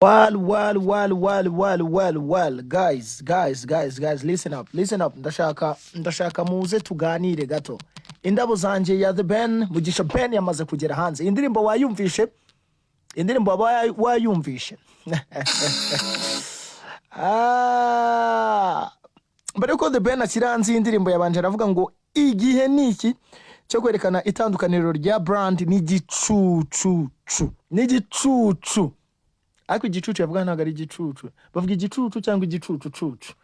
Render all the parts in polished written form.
Well, well, well, well, well, well, well, guys, guys, guys, guys, listen up, listen up. Ndashaka muze tuganire gato. Indabo Zanjye ya The Ben, Mugisha Ben, yamaze kugera hanze. Indirimbo wayumvishe? Indirimbo waba wayumvishe? Ah, mbere yuko The Ben ashyira hanze iyi ndirimbo, yabanje aravuga ngo igihe ni iki cyo kwerekana itandukaniro rya brand n'igicucucu, n'igicucu. Ariko igicucu yavuga ntabwo ari igicucu, bavuga igicucu cyangwa igicucucucu.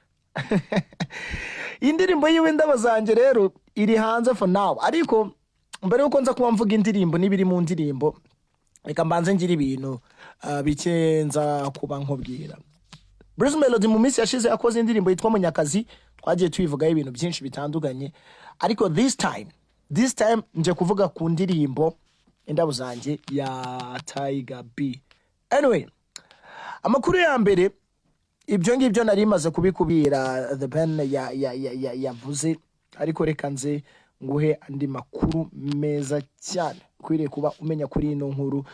Iyi ndirimbo yiwe Indabo Zanjye rero iri hanze for now. Ariko mbere yuko nza kuba mvuga indirimbo n'ibiri mu ndirimbo, reka mbanze ngire ibintu bike nza kuba nkubwira. Bruce Melody mu minsi yashize yakoze indirimbo yitwa Munyakazi, twagiye tuyivugaho ibintu byinshi bitandukanye, ariko this time nje kuvuga ku ndirimbo Indabo Zanjye ya Tiger B. Anyway, amakuru ya mbere, ibyo ngibyo nari maze kubikubwira, The Ben yavuze, ariko reka nze nguhe andi makuru meza cyane ukwiriye kuba umenya kuri ino nkuru.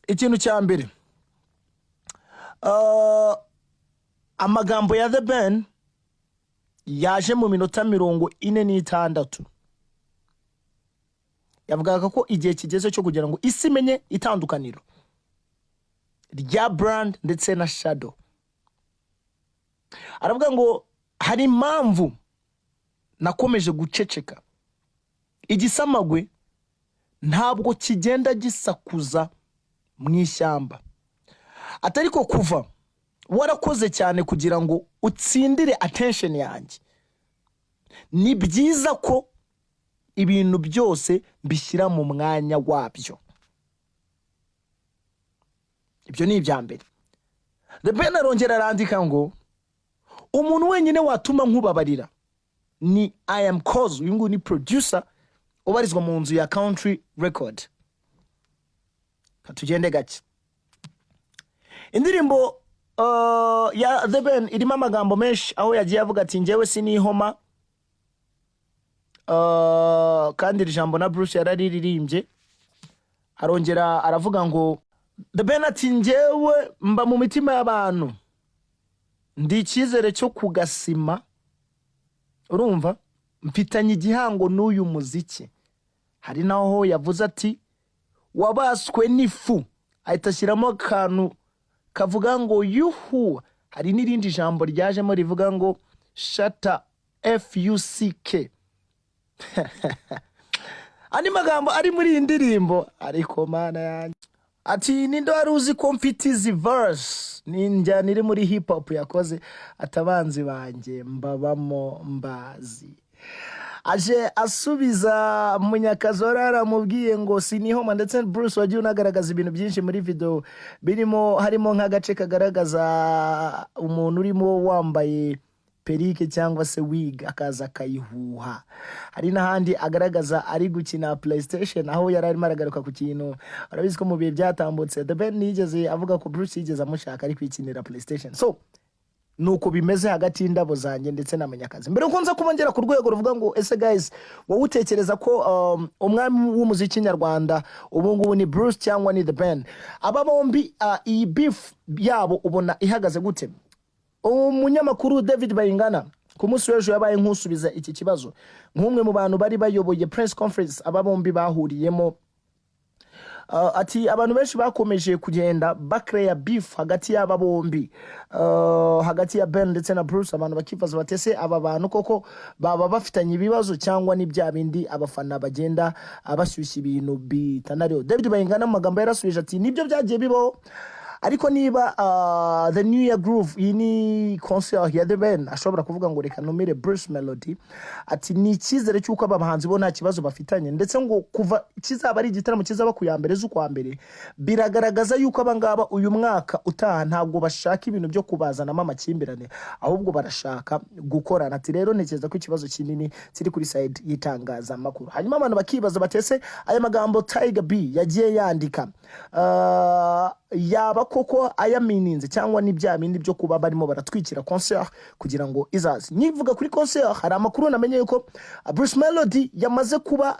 Ikintu cya mbere, amagambo ya The Ben yaje mu minota 46, yavugaga ko igihe kigeze cyo kugira ngo isi imenye itandukaniro rya brand ndetse na shadow. Aravuga ngo hari impamvu nakomeje guceceka, igisamagwe ntabwo kigenda gisakuza mu ishyamba, atari ko kuva warakoze cyane kugira ngo utsindire attention yanjye, ni byiza ko ibintu byose mbishyira mu mwanya wabyo. Ibyo ni ibya mbere. The Ben arongera arandika ngo umuntu wenyine watuma nkubabarira ni I am Cause. Uyu nguyu ni producer ubarizwa mu nzu ya Country Record. Ka tugende gake. Indirimbo ya The Ben irimo amagambo menshi, aho yagiye avuga ati njyewe sinihoma, kandi iri jambo na Bruce yararirimbye. Arongera aravuga ngo The Ben ati njyewe mba mu mitima y'abantu, ndi icyizere cyo kugasima, urumva mfitanye igihango n'uyu muziki. Hari naho yavuze ati wabaswe n'ifu, ahita ashyiramo akantu kavuga ngo yuhu. Hari n'irindi jambo ryajemo rivuga ngo shut fuck. Andi magambo ari muri iyi ndirimbo, ariko Mana yanjye, ati ninde wari uzi ko mfite izi verse? Ni injyana iri muri hip hop yakoze. Atabanzi banjye mbabamo mbazi. Aje asubiza Munyakazi wari aramubwiye ngo sinihoma, ndetse Bruce wagiye unagaragaza ibintu byinshi muri video birimo, harimo nk'agace kagaragaza umuntu urimo wambaye perike cyangwa se wig, akaza akayihuha. Hari n'ahandi agaragaza ari gukina PlayStation, aho yari arimo aragaruka ku kintu, urabizi ko mu bihe byatambutse The Ben yigeze avuga ko Bruce yigeze amushaka ari kwikinira PlayStation. So nuko bimeze hagati y'Indabo Zanjye ndetse na Munyakazi. Mbere yuko nza kuba ngera ku rwego ruvuga ngo ese guys, wowe utekereza ko umwami w'umuziki nyarwanda ubu ngubu ni Bruce cyangwa ni The Ben? Aba bombi, iyi beef yabo ubona ihagaze gute? Umunyamakuru David Bayingana ku munsi w'ejo yabaye nk'usubiza iki kibazo nk'umwe mu bantu bari bayoboye press conference aba bombi bahuriyemo. Ati abantu benshi bakomeje kugenda bakereya beef hagati y'aba bombi, hagati ya Ben ndetse na Bruce. Abantu bakibaza bati ese aba bantu koko baba bafitanye ibibazo, cyangwa ni bya bindi abafana bagenda bashyushya ibintu bitanariho? David Bayingana mu magambo yarasubije ati nibyo, byagiye bibaho, ariko niba The New Year Groove, iyi ni concert ya The Ben, ashobora kuvuga ngo reka numire Bruce Melody, ati ni icyizere cy'uko aba bahanzi bo nta kibazo bafitanye. Ndetse ngo kuva kizaba ari igitaramo kizaba ku ya mbere z'ukwa mbere, biragaragaza yuko aba ngaba uyu mwaka utaha ntabwo bashaka ibintu byo kubazanamo amakimbirane, ahubwo barashaka gukorana. Ati rero ntekereza ko ikibazo kinini kiri kuri side y'itangazamakuru. Hanyuma abantu bakibaza batese aya magambo Tiger B yagiye yandika, yaba koko ayamininze, cyangwa ni bya bindi byo kuba barimo baratwikira concert kugira ngo izaze? Nyivuga kuri concert, hari amakuru namenye yuko Bruce Melody yamaze kuba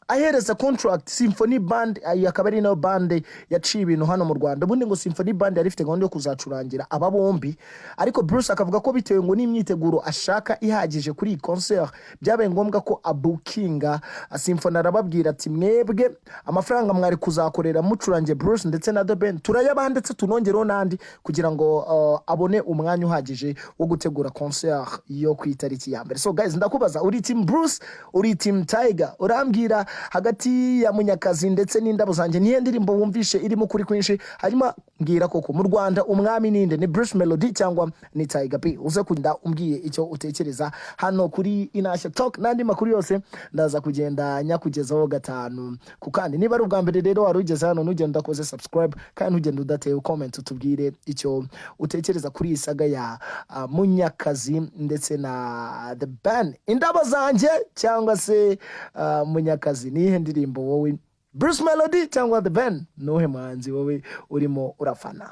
Ahereza contract Symphony Band, iyi akaba ari nayo band yaciye ibintu hano mu Rwanda. Ubundi ngo Symphony Band yari ifite gahunda yo kuzacurangira aba bombi, ariko Bruce akavuga ko bitewe ngo n'imyiteguro ashaka ihagije kuri iyi concert, byabaye ngombwa ko abukinga Symphony. Arababwira ati: "Mwebwe amafaranga mwari kuzakorera mucurangiye Bruce ndetse na The Ben turayabaha, ndetse tunongereho n'andi," kugira ngo abone umwanya uhagije wo gutegura concert yo ku itariki ya 1. So guys, ndakubaza, uri team Bruce, uri team Tiger? Urambwira hagati ya Munyakazi ndetse n'Indabo Zanjye, niyo ndirimbo wumvishe irimo ukuri kwinshi? Hanyuma mbwira koko, mu Rwanda umwami ninde? Ni Bruce Melody cyangwa ni Tiger B? Uze kugenda umbwiye icyo utekereza hano kuri Inashya Talk, n'andi makuru yose ndaza kugenda nyakugezaho gatanu ku kandi. Niba ari ubwa mbere rero wari ugeze hano, ntugenda udakoze subscribe, kandi ntugenda udateye comment. Utubwire icyo utekereza kuri iyi saga ya Munyakazi ndetse na The Ben, Indabo Zanjye cyangwa se Munyakazi. Niyihe ndirimbo wowe, Bruce Melody cyangwa The Ben, nuhe muhanzi wowe urimo urafana?